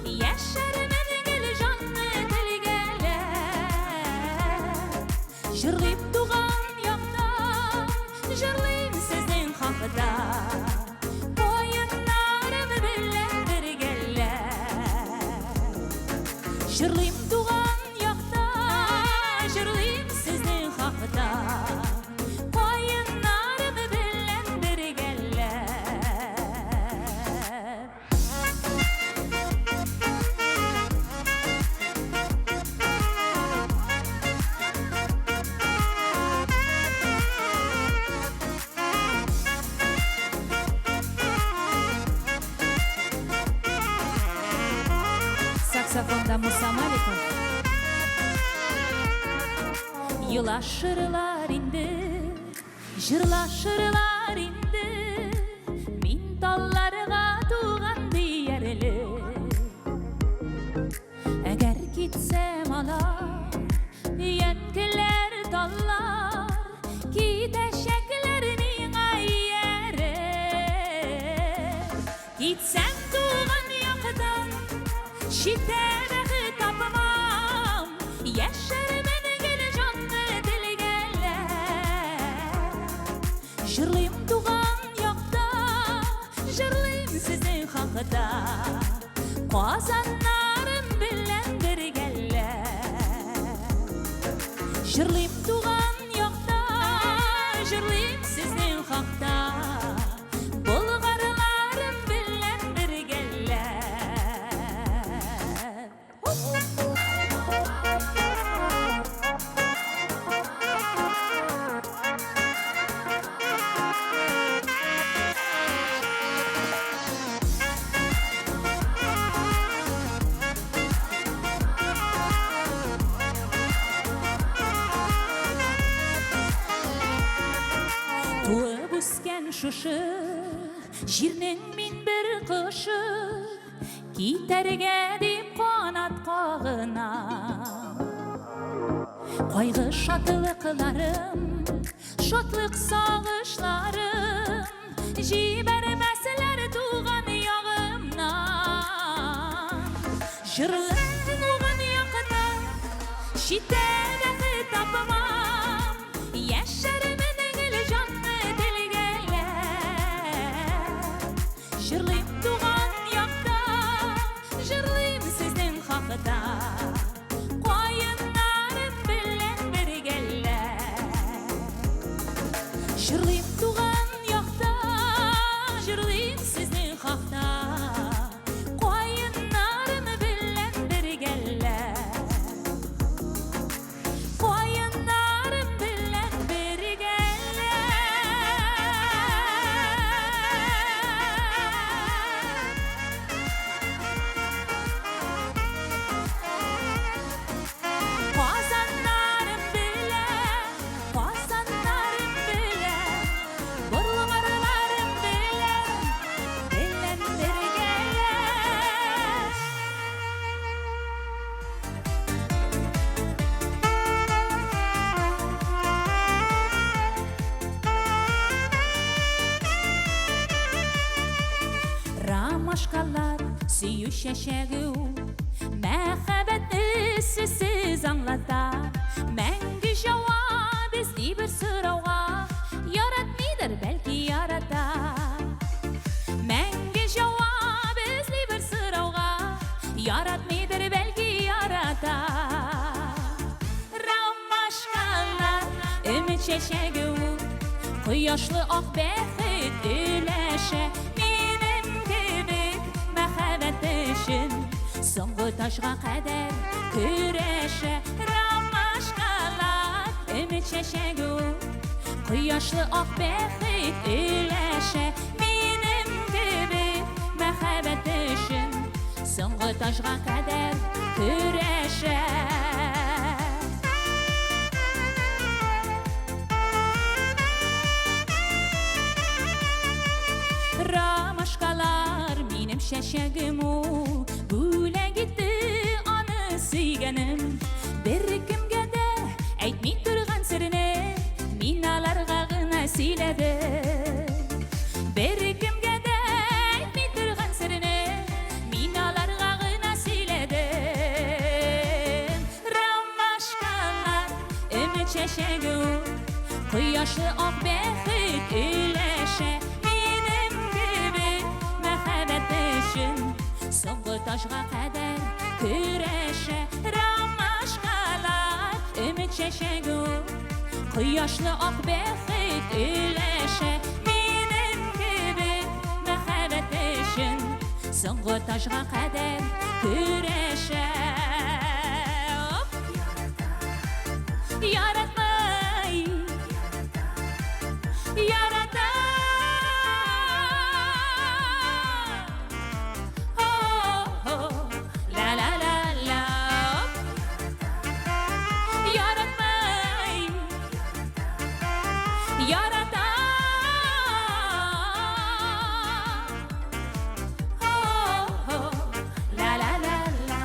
Яшәрмен гел җанны телгәләп. Җырлыйм туган якта, җырлыйм сезнең хакта. Каеннарым белән бергәләп. Җырлыйм туган якта, җырлыйм сезнең хакта. Каеннарым белән бергәләп. Саксофонда Муса Маликов. Елашырлар инде, Җырлашырлар инде, мин талларга туган диярлек. Әгәр китсәм алар, өянкеләр таллар, китәчәкләр миңа ияреп. Китсәм туган яктан, читтә бәхет тапмам, яшәрмен гел җанны телгәләп. Җырлыйм туган якта, җырлыйм сезнең хакта, Казаннарым белән бергәләп. Җырлыйм туган якта, җырлыйм сезнең хакта, Болгарларым белән бергәләп. Туып үскән шушы җирнең мин бер кошы, Китәргә дип канат кагына. Кайгы шатлыкларым, шатлык сагышларым Җибәрмәсләр туган ягымнан. Җырлыйм туган якта, читтә бәхет тапмам, Яшәрмен гел җанны телгәләп. Җырлыйм туган якта, җырлыйм сезнең хакта, Каеннарым белән бергәләп. Җырлыйм туган якта, җырлыйм сезнең хакта, Каеннарым белән бергәләп. Каеннарым белән бергәләп. Казаннарым белән, Казаннарым белән, Болгарларым белән, белән бергәләп. Ромашкалар сөю чәчәге ул, Мәхәббәтне сүзсез аңлата. Мәңге җавап эзли бер сорауга, Яратмыйдыр, бәлки ярата. Мәңге җавап эзли бер сорауга, Яратмыйдыр, бәлки ярата. Ромашкалар өмет чәчәге ул, Кояшлы ак бәхет өләшә. Минем кебек мәхәббәт. өчен Соңгы таҗга кадәр көрәшә Ромашкалар өмет чәчәге ул Кояшлы ак бәхет өләшә Минем кебек мәхәббәт өчен Соңгы таҗга кадәр көрәшә Ромашкалар минем чәчәгем ул Бүләк итте аны сөйгәнем Беркемгә дә әйтми торган серне Мин аларга гына сөйләдем Беркемгә дә әйтми торган серне Мин аларга гына сөйләдем Ромашкалар өмет чәчәге ул Кояшлы ак бәхет өләшә Минем кебек мәхәббәт өчен Соңгы таҗга кадәр көрәшә Ромашкалар өмет чәчәге ул Кояшлы ак бәхет өләшә Минем кебек мәхәббәт өчен Соңгы таҗга кадәр көрәшә Оп! Яратмай Ярата О-о-о, ла-ла-ла-ла Оп! Яратмай Ярата О-о-о, ла-ла-ла-ла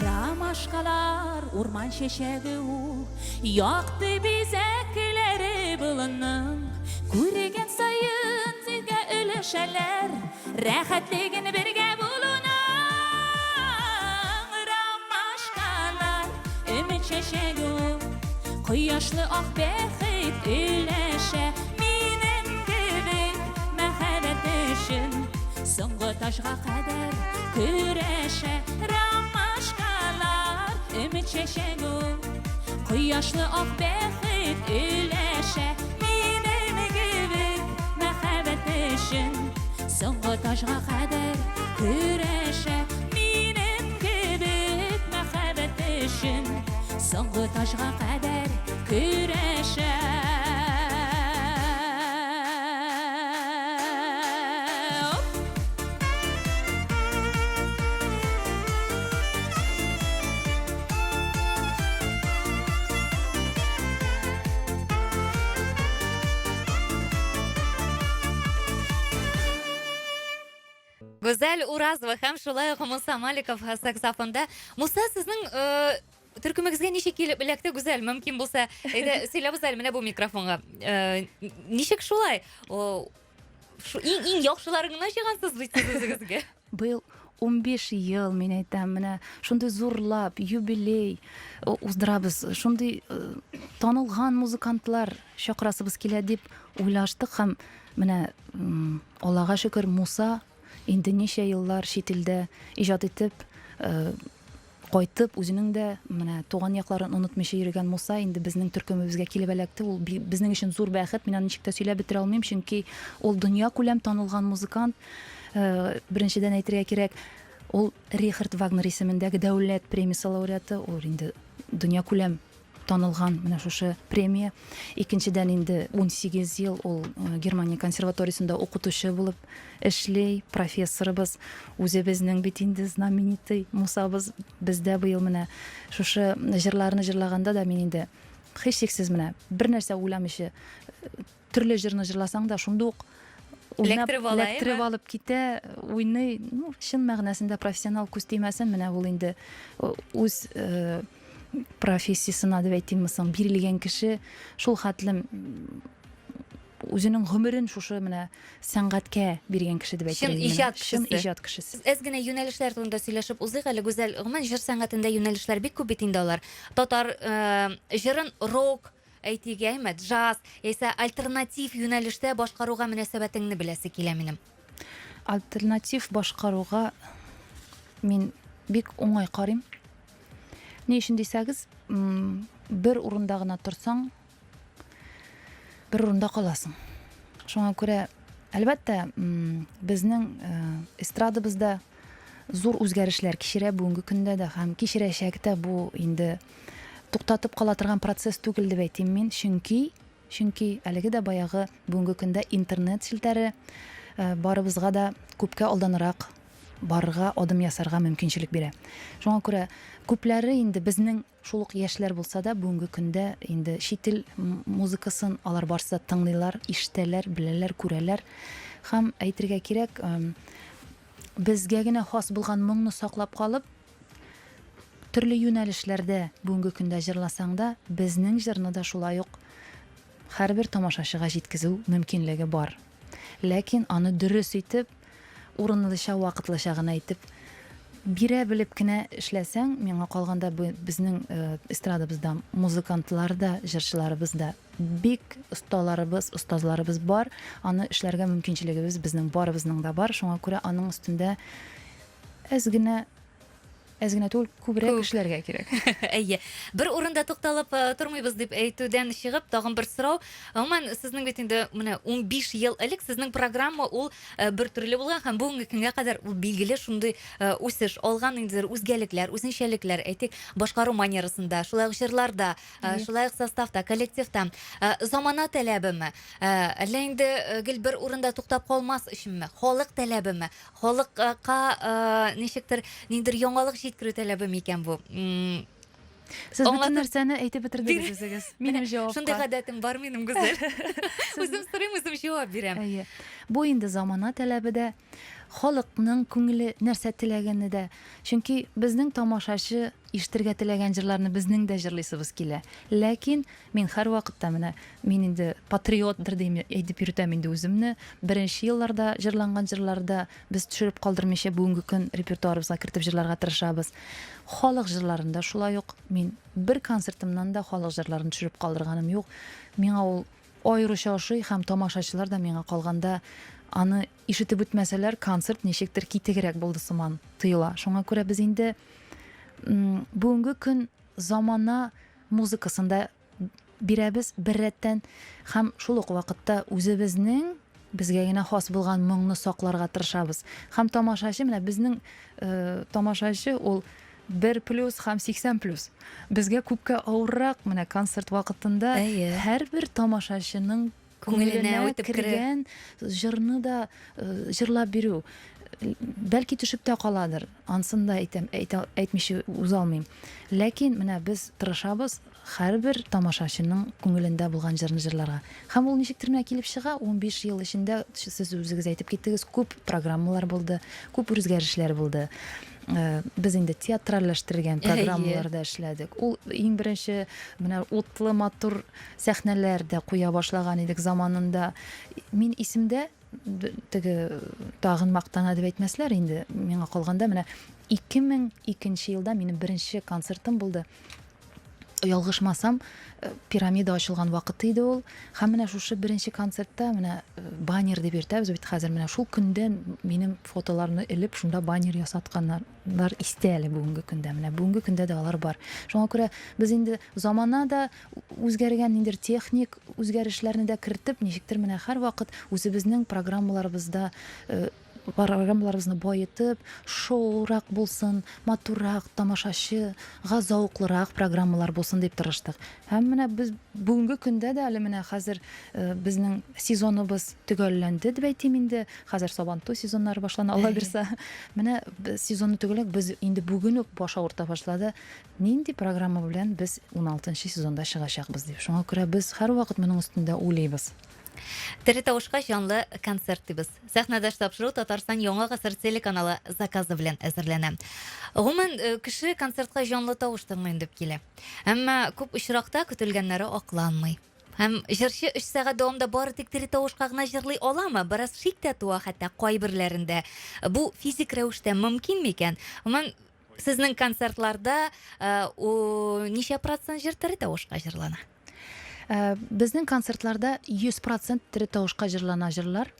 Ромашкалар урман чәчәге ул Якты бизәкләре болынның Күргән саен сезгә өләшәләр Рәхәтлеген бергә булуның Ромашкалар өмет чәчәге ул Кояшлы ак бәхет өләшә Минем кебек мәхәббәт өчен Соңгы таҗга кадәр көрәшә Ромашкалар өмет чәчәге ул Кояшлы ак бәхет өләшә Минем кебек мәхәббәт өчен Соңгы таҗга кадәр көрәшә Минем кебек мәхәббәт өчен Соңгы таҗга кадәр көрәшә Оп! Гүзәл Уразова һәм шулай ук Муса Маликов саксофонда. Муса, сезнең э, төркемегезгә ничек килеп эләкте Гүзәл? Мөмкин булса, әйдә сөйләбез әле менә бу микрофонга. Э, ничек шулай? О, Шу иң иң яхшыларын гына җыйгансыз бит сез үзегезгә. Быел 15 ел, мин әйтәм, менә шундый зурлап юбилей э, уздырабыз, шундый э, танылган музыкантлар чакырасыбыз килә дип уйлаштык һәм менә Аллага шөкер, Муса инде ничә еллар чит илдә иҗат итеп, э, Кайтып, үзенең дә менә туган якларын онытмыйча йөргән Муса инде безнең төркемебезгә килеп эләкте. Ул безнең өчен зур бәхет. Мин аны ничек тә сөйләп бетерә алмыйм, чөнки ул дөньякүләм танылган музыкант. Беренчедән әйтергә кирәк, ул Рихард Вагнер исемендәге дәүләт премиясе лауреаты, ул инде дөньякүләм танылган менә шушы премия. Икенчедән инде 18 ел ул э, Германия консерваториясендә укытучы булып эшли, профессорыбыз, үзебезнең бит инде знаменитый Мусабыз бездә быел менә шушы җырларны җырлаганда да мин инде һичшиксез менә бер нәрсә уйламыйча э, төрле җырны җырласаң да шунда ук уйнап, Эләктереп ала, эләктереп алып китә, уйный. Ну, чын мәгънәсендә профессионал күз тимәсен, менә ул инде э, үз э, профессиясенә дип әйтимме соң, бирелгән кеше шул хәтлем үзенең гомерен шушы менә сәнгатькә биргән кеше дип әйтер Чын иҗат Чын иҗат кешесе. Әз генә юнәлешләр турында сөйләшеп узыйк әле, Гүзәл. Гомумән, җыр сәнгатендә юнәлешләр бик күп бит инде алар. Татар э, җырын рок, әйтик, яме, джаз, яисә альтернатив юнәлештә башкаруга мөнәсәбәтеңне беләсе килә минем. Альтернатив башкаруга мин бик уңай карыйм. Ни өчен дисәгез, бер урында гына торсаң, бер урында каласың. Шуңа күрә, әлбәттә, безнең э, эстрадабызда зур үзгәрешләр кичерә бүгенге көндә дә һәм кичерәчәк тә. Бу инде туктатып кала торган процесс түгел дип әйтим мин, чөнки чөнки әлеге дә баягы бүгенге көндә интернет челтәре э, барыбызга да күпкә алданрак барырга, адым ясарга мөмкинчелек бирә. Шуңа күрә күпләре инде безнең шул ук яшьләр булса да, бүгенге көндә инде чит ил музыкасын алар барысы да тыңлыйлар, ишетәләр, беләләр, күрәләр. Һәм әйтергә кирәк, безгә генә хас булган моңны саклап калып, төрле юнәлешләрдә бүгенге көндә җырласаң да, безнең җырны да шулай ук һәрбер тамашачыга җиткезү мөмкинлеге бар. Ләкин аны дөрес итеп, урынлыча, вакытлыча гына итеп бирә белеп кенә эшләсәң, миңа калганда безнең э, эстрадабызда музыкантлар да, җырчыларыбыз да бик осталарыбыз, остазларыбыз бар. Аны эшләргә мөмкинчелегебез безнең барыбызның да бар. Шуңа күрә аның өстендә әз генә Әз генә түгел, күбрәк Күп. эшләргә кирәк. Әйе. Бер урында тукталып э, тормыйбыз дип әйтүдән чыгып, тагын бер сорау. Гомумән, сезнең бит инде менә 15 ел элек сезнең программа ул э, бер төрле булган һәм бүгенге көнгә кадәр ул билгеле шундый э, үсеш алган, ниндидер үзгәлекләр, үзенчәлекләр, әйтик, башкару манерасында, шулай ук җырларда, шулай ук составта, коллективта. Замана таләбеме? Әллә инде гел бер урында туктап калмас өченме? Халык таләбеме? Халыкка ничектер ниндидер яңалык җиткерү таләбе микән бу? Сез бөтен нәрсәне әйтеп бетердегез үзегез. Минем җавапка. Шундый гадәтем бар минем, Гүзәл. Үзем сорыйм, үзем җавап бирәм. Әйе. Бу инде замана таләбе дә, халыкның күңеле нәрсә теләгәне дә. Чөнки безнең тамашачы ишетергә теләгән җырларны безнең дә җырлыйсыбыз килә. Ләкин Мин һәрвакытта менә, мин инде патриотдыр дим, әйтеп йөртәм инде үземне. Беренче елларда җырланган җырларда без төшереп калдырмыйча бүгенге көн репертуарыбызга кертеп җырларга тырышабыз. Халык җырларын да шулай ук мин бер концертымнан да халык җырларын төшереп калдырганым юк. Миңа ул аеруча ошый һәм тамашачылар да миңа калганда аны ишетеп үтмәсәләр, концерт ничектер китегрәк булды сыман тоела. Шуңа күрә без инде бүгенге көн замана музыкасын да бирәбез беррәттән һәм шул ук вакытта үзебезнең безгә генә хас булган моңны сакларга тырышабыз. Һәм тамашачы, менә безнең э, тамашачы ул бер плюс һәм 80 плюс. Безгә күпкә авыррак менә концерт вакытында һәрбер тамашачының Күңеленә үтеп кергән җырны да э, җырлап бирү бәлки төшеп тә каладыр ансын да әйтәм әйтә, әйтмичә уза алмыйм ләкин менә без тырышабыз һәрбер тамашачының күңелендә булган җырны җырларга һәм ул ничектер менә килеп чыга 15 ел эчендә сез үзегез әйтеп киттегез күп программалар булды күп үзгәрешләр булды Э, без инде театральләштергән программаларда эшләдек ул иң беренче менә утлы матур сәхнәләр дә куя башлаган идек заманында. Мин исемдә, теге тагын мактана дип әйтмәсләр инде, миңа калганда менә 2002 елда минем беренче концертым булды. Ялгышмасам, э, пирамида ачылган вакыты иде ул. Һәм менә шушы беренче концертта менә э, баннер дип йөртәбез бит хәзер менә шул көндән минем фотоларны элеп шунда баннер ясатканнар. Лар истә әле бүгенге көндә. Менә бүгенге көндә дә алар бар. Шуңа күрә без инде замана да үзгәргән, ниндидер техник үзгәрешләрне дә кертеп, ничектер менә һәрвакыт үзебезнең программаларыбызда э, программаларыбызны баетып, шоурак булсын, матуррак, тамашачыга зәвыклырак программалар булсын дип тырыштык. Һәм менә без бүгенге көндә дә әле менә хәзер э, безнең сезоныбыз төгәлләнде дип әйтим инде. Хәзер Сабантуй сезоннары башлана, Алла бирсә. Менә сезонны төгәлләп, без инде бүген үк баш авырта башлады. Нинди программа белән без 16 сезонда чыгачакбыз дип. Шуңа күрә без һәрвакыт моның өстендә уйлыйбыз. Тере тавышка җанлы концерт дибез. Сәхнәдәш тапшыру Татарстан Яңа гасыр телеканалы заказы белән әзерләнә. Гомумән, э, кеше концертка җанлы тавыш тыңлыйм дип килә. Әмма күп очракта көтелгәннәре акланмый. Һәм җырчы өч сәгать дәвамында бары тик тере тавышка гына җырлый аламы? Бераз шик тә туа хәтта кайберләрендә. Бу физик рәвештә мөмкин микән? Гомумән, сезнең концертларда э, ничә процент җыр тере тавышка җырлана? Э, безнең концертларда 100 процент тере тавышка җырлана җырлар.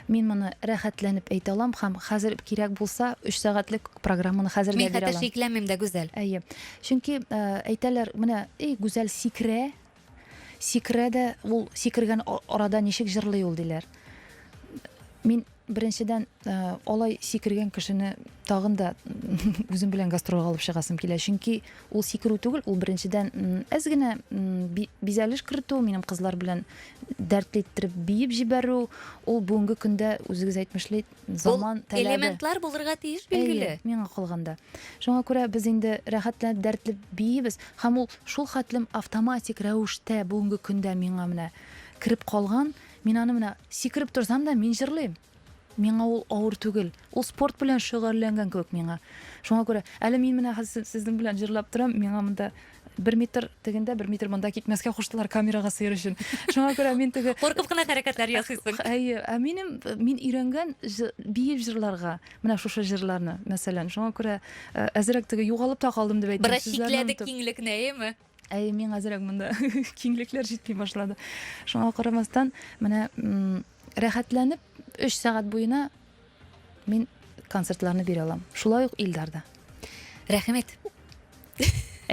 Мин моны рәхәтләнеп әйтә алам һәм хәзер кирәк булса, 3 сәгатьлек программаны хәзер дә бирә алам. Мин хәтта шикләнмим дә, Гүзәл. Әйе. Чөнки э, әйтәләр, менә, эй, Гүзәл сикерә, сикерә дә, ул сикергән арада ничек җырлый ул диләр. Мин Беренчедән, э, алай сикергән кешене тагын да үзем белән гастрольгә алып чыгасым килә. Чөнки ул сикерү түгел, ул беренчедән әз генә бизәлеш кертү, минем кызлар белән дәртле иттереп биеп җибәрү, ул бүгенге көндә үзегез әйтмешли заман таләбе. Элементлар булырга тиеш билгеле. Әйе, миңа калганда. Шуңа күрә без инде рәхәтләнеп дәртле биибез һәм ул шул хәтлем автоматик рәвештә бүгенге көндә миңа менә кереп калган. Мин аны менә сикереп торсам да, мин җырлыйм. Миңа ул авыр түгел. Ул спорт белән шөгыльләнгән кебек миңа. Шуңа күрә әле мин менә хәзер сезнең белән җырлап торам, миңа монда бер метр тегендә, бер метр монда китмәскә куштылар камерага сыер өчен. Шуңа күрә мин теге Куркып кына хәрәкәтләр ясыйсың. Әйе, ә минем мин өйрәнгән биеп җырларга, менә шушы җырларны, мәсәлән. Шуңа күрә э, әзрәк теге югалып та калдым дип әйтим. Бераз чикләде киңлекне, әйеме? Әйе, миңа әзрәк монда киңлекләр җитми башлады. Шуңа карамастан, менә рәхәтләнеп 3 сәгать буена мин концертларны бирә алам. Шулай ук Илдар да. Рәхмәт.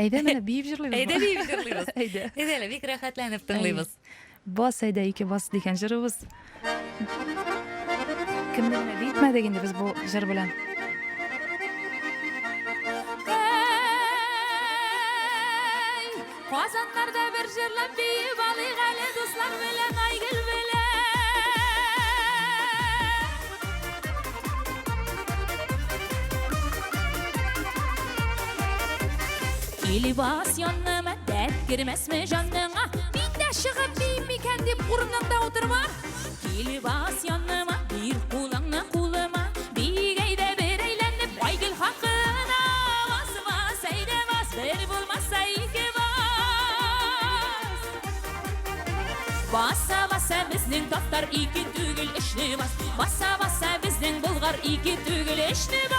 Әйдә менә биеп җырлыйбыз. Әйдә биеп җырлыйбыз. Әйдә. Әйдә әле бик рәхәтләнеп тыңлыйбыз. Бас әйдә ике бас дигән җырыбыз. Кемне генә биетмәдек инде без бу җыр белән. Казаннарда бер җырлап биеп алыйк әле дуслар белән Айгөл белән. Килеп бас яныма, дәрт кермәсме җаныңа? Мин дә чыгып биим микән дип урыныңда утырма. Килеп бас яныма, бир кулыңны кулыма. Бик әйдә бер әйләнеп, Айгөл хакына. Бас, бас, әйдә бас, бер булмаса ике бас. Баса, баса безнең татар ике түгел өчне бас. Баса, баса безнең болгар ике түгел өчне бас.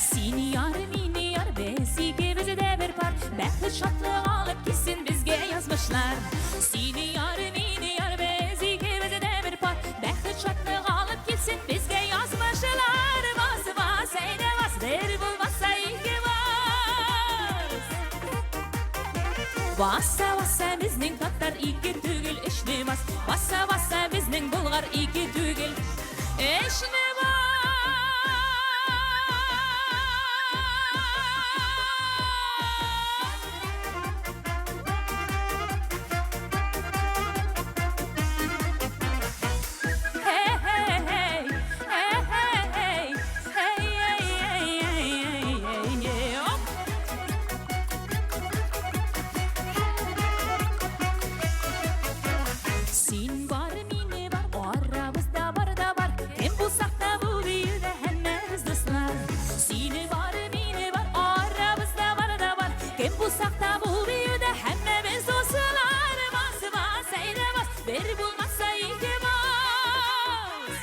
Син яр, мин яр, без икебез дә бер пар. Бәхет шатлык алып килсен безгә язмышлар. Син яр, мин яр, без икебез дә бер пар. Бәхет шатлык алып килсен безгә язмышлар. Бас, бас, әйдә бас, бер булмаса ике бас. Баса, баса безнең татар ике түгел, өчне бас. Баса, баса безнең болгар ике түгел, өчне бас. Hey, hey, hey, hey, hey, hey, hey, hey, hey, hop. Син бар, мине бар, арабызда бар да бар. Кем булсак та бу биюдә һәммәбез дуслар. Сине бар, мине бар, арабызда бар да бар. Кем булсак та бу биюдә һәммәбез дуслар. Бас, бас, әйдә бас, бер булмаса ике бас.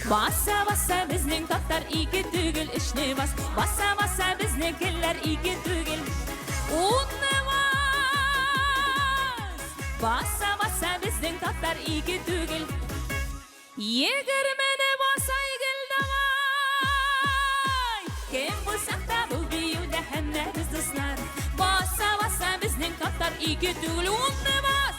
Баса, баса безнең татар ике түгел, өчне бас. Баса, баса безнекеләр ике түгел, унны бас. Баса, баса безнең татар ике түгел, егермене бас, Айгөл, давай. Кем булсак та бу биюдә һәммәбез дуслар. Баса, баса безнең татар ике түгел, унны бас.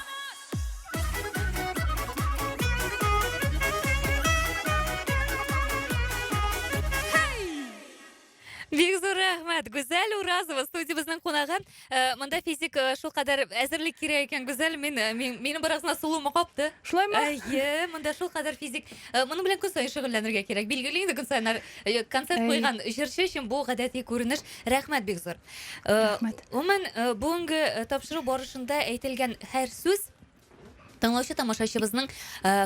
Бик зур рәхмәт. Гүзәл Уразова студиябезнең кунагы. Э, монда физик э, шулкадәр әзерлек кирәк икән, Гүзәл, мин, э, мин минем бераз гына сулуым капты. Шулаймы? Әйе, монда шулкадәр физик. Моның белән көн саен шөгыльләнергә кирәк. Билгеле инде көн саен концерт куйган җырчы өчен бу гадәти күренеш. Рәхмәт бик зур. Рәхмәт. Гомумән, бүгенге тапшыру барышында әйтелгән һәр сүз тыңлаучы тамашачыбызның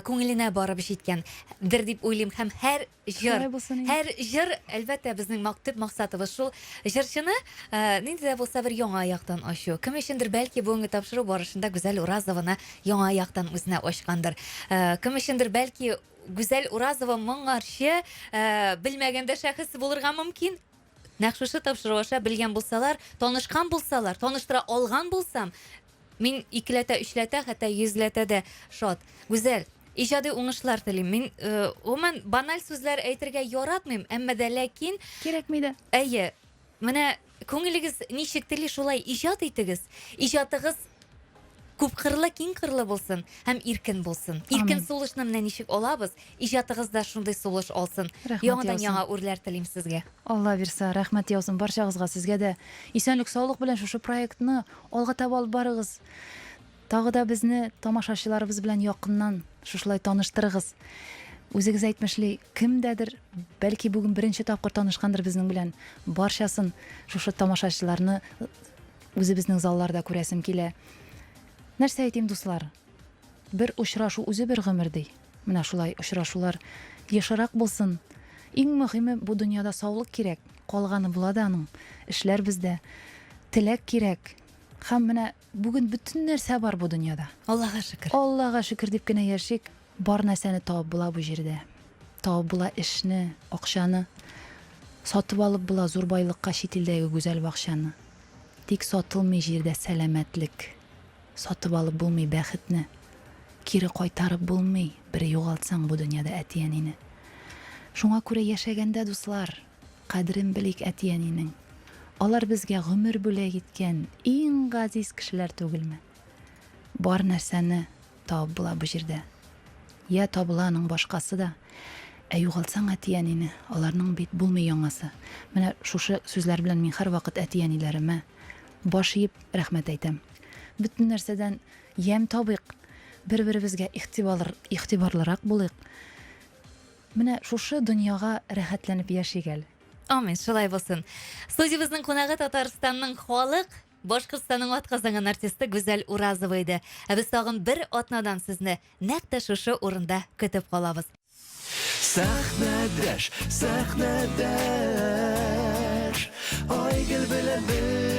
күңеленә барып җиткән дер дип уйлыйм һәм һәр җыр һәр җыр әлбәттә безнең төп максатыбыз шул җырчыны нинди дә булса бер яңа яктан ачу кем өчендер бәлки бүгенге тапшыру барышында Гүзәл Уразованы яңа яктан үзенә ачкандыр кем өчендер бәлки Гүзәл Уразова моңарчы белмәгән дә шәхес булырга мөмкин Нәкъ шушы тапшыру аша белгән булсалар, танышкан булсалар, таныштыра алган булсам, мин икеләтә, өчләтә, хәтта йөзләтә дә шат. Гүзәл, Иҗади уңышлар телим. Мин э, гомумән баналь сүзләр әйтергә яратмыйм, әмма дә ләкин Кирәкми дә. Әйе, менә күңелегез ничек тели, шулай иҗат итегез. Иҗатыгыз күпкырлы, киңкырлы булсын һәм иркен булсын. Иркен Амин. сулышны менә ничек алабыз, иҗатыгыз да шундый сулыш алсын. Рәхмәт Яңадан яусын. яңа үрләр телим сезгә. Алла бирса, рәхмәт яусын барчагызга, сезгә дә исәнлек, саулык белән шушы проектны алга таба алып барыгыз. Тагы да безне тамашачыларыбыз белән якыннан шушылай таныштырыгыз. Үзегез әйтмешли, кемдәдер, бәлки бүген беренче тапкыр танышкандыр безнең белән. Барчасын шушы тамашачыларны үзебезнең залларда күрәсем килә. Нәрсә әйтим, дуслар? Бер очрашу үзе бер гомер ди. Менә шулай очрашулар ешрак булсын. Иң мөһиме бу дөньяда саулык кирәк. Калганы була да аның. Эшләр бездә. Теләк кирәк. Һәм менә Бүген бөтен нәрсә бар бу дөньяда. Аллага шөкер. Аллага шөкер дип кенә яшик. Бар нәрсәне табып була бу җирдә. Табып була эшне, акчаны. Сатып алып була зур байлыкка чит илдәге гүзәл бакчаны. Тик сатылмый җирдә сәламәтлек. Сатып алып булмый бәхетне. Кире кайтарып булмый, бер югалтсаң бу дөньяда әти-әнине. Шуңа күрә яшәгәндә, дуслар, Кадерен белик әти-әнинең. Алар безгә гомер бүләк иткән иң газиз кешеләр түгелме? Бар нәрсәне табып була бу җирдә. Я табыла аның башкасы да. Ә югалтсаң әти-әнине, аларның бит булмый яңасы. Менә шушы сүзләр белән мин һәрвакыт әти-әниләремә баш иеп рәхмәт әйтәм. Бөтен нәрсәдән ямь табыйк, бер-беребезгә игътибарлырак булыйк. Менә шушы дөньяга рәхәтләнеп яшик әле. Амин, шулай булсын. Студиябезнең кунагы Татарстанның халык, Башкортстанның атказанган артисты Гүзәл Уразова иде. Ә без тагын бер атнадан сезне нәкъ тә шушы урында көтеп калабыз. Сәхнәдәш, сәхнәдәш, Айгөл белән без.